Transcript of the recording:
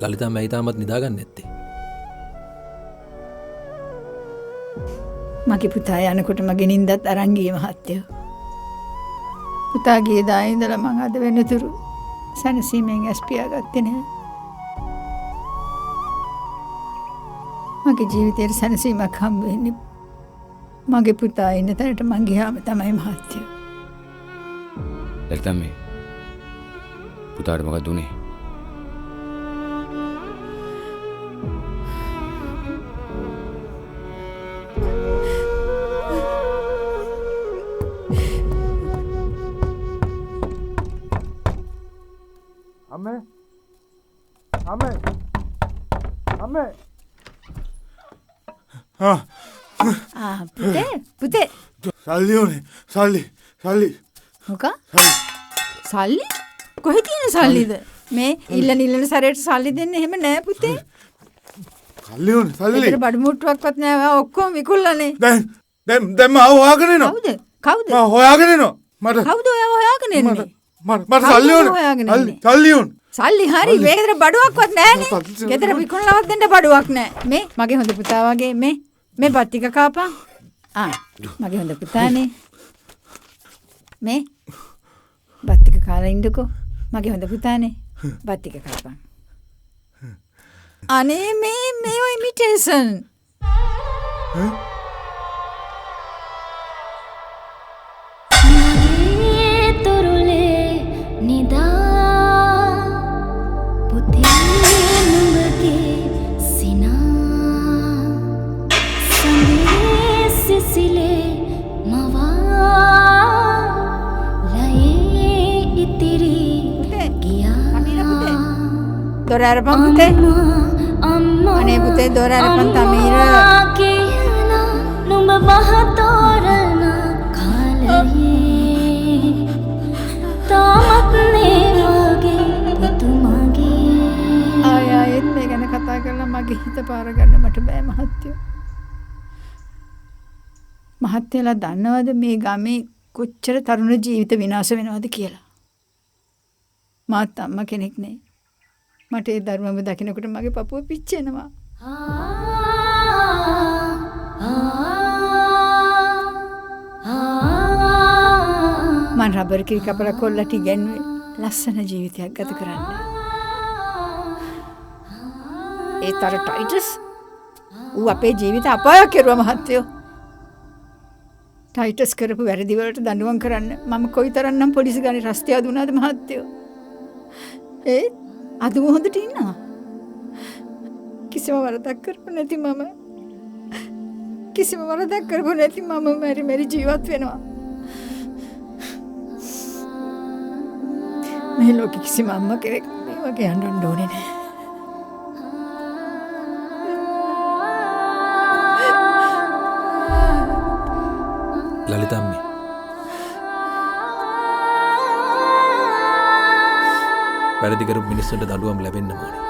ලලිතා මැයි තාමත් නිදාගන්න නැත්තේ? මගේ පුතා යනකොට මගේ නින්දත් අරන් ගියේ මහත්තයෝ. පුතා ගිය දා ඉඳලා මං අද වෙනතුරු සැනසීමෙන් ඇස් පියාගත්තේ නෑ. මගේ ජීවිතේට සැනසීමක් හම්බ වෙන්නේ මගේ පුතා ඉන්න තැනට මං ගියාම තමයි මහත්තයෝ. ලලිතා මේ පුතාට මොකක්ද උනේ? අම්මේ අම්මේ අම්මේ ආ පුතේ පුතේ සල්ලි ඕනේ සල්ලි සල්ලි මොකක් සල්ලි කොහෙ තියෙන සල්ලිද මේ ඉල්ලන ඉල්ලන සැරේට සල්ලි දෙන්න එහෙම නෑ පුතේ සල්ලි ඕනේ සල්ලි ඒතර බඩු මුට්ටුවක්වත් නෑ ඔයා ඔක්කොම විකුණලානේ දැන් දැන් දැන් මාව හොයාගෙන එනවා කවුද කවුද මාව හොයාගෙන එනවා මට කවුද ඔයාව හොයාගෙන එන්නේ මට සල්ලි ඕනේ සල්ලි සල්ලි ඕනේ සල්ලි හරි මේ ගෙදර බඩුවක්වත් නෑනේ ගෙදර විකුණලවත් දෙන්න බඩුවක් නෑ මේ මගේ හොඳ පුතා වගේ මේ මේ බත් ටික කාපන් ආ මගේ හොඳ පුතානේ මේ බත් ටික කාලා ඉන්නකෝ මගේ හොඳ පුතානේ බත් ටික කාපන් අනේ මේ මේ ඔය ඉමිටේෂන් දොර අරපන් පුතේ. අනේ පුතේ දොර අරපන් තමීර. නුඹ වහ තෝරන කාලයේ තාමත් නේ මගේ පුතු මගේ. ආය ආයෙත් මේ ගැන කතා කරලා මගේ හිත පාර ගන්න මට බෑ මහත්තයෝ. මහත්තයලා දන්නවද මේ ගමේ කොච්චර තරුණ ජීවිත විනාශ වෙනවද කියලා? මාත් අම්මා කෙනෙක් නේ. මට ඒ දරුවම දකිනකොට මගේ පපුව පිච්චෙනවා. මං රබර් කිරි කපලා කොල්ලට ඉගැන්නුවේ ලස්සන ජීවිතයක් ගත කරන්න. ඒත් අර ටයිටස් ඌ අපේ ජීවිත අපායක් කෙරුවා මහත්තයෝ. ටයිටස් කරපු වැරදි වලට දඬුවම් කරන්න මම කොයිතරම්නම් පොලිස් ගානේ රස්තියාදු වුණාද මහත්තයෝ. ඒත් අද ඌ හොඳට ඉන්නවා. කිසිම වරදක් කරපු නැති මම කිසිම වරදක් කරපු නැති මම මෙරි මෙරි ජීවත් වෙනවා. මේ ලෝකෙ කිසිම අම්මා කෙනෙක් මේ වගේ අඬන්න ඕනේ නෑ. ලලිතා අම්මේ වැරදි කරපු මිනිස්සුන්ට දඬුවම් ලැබෙන්න ඕනේ.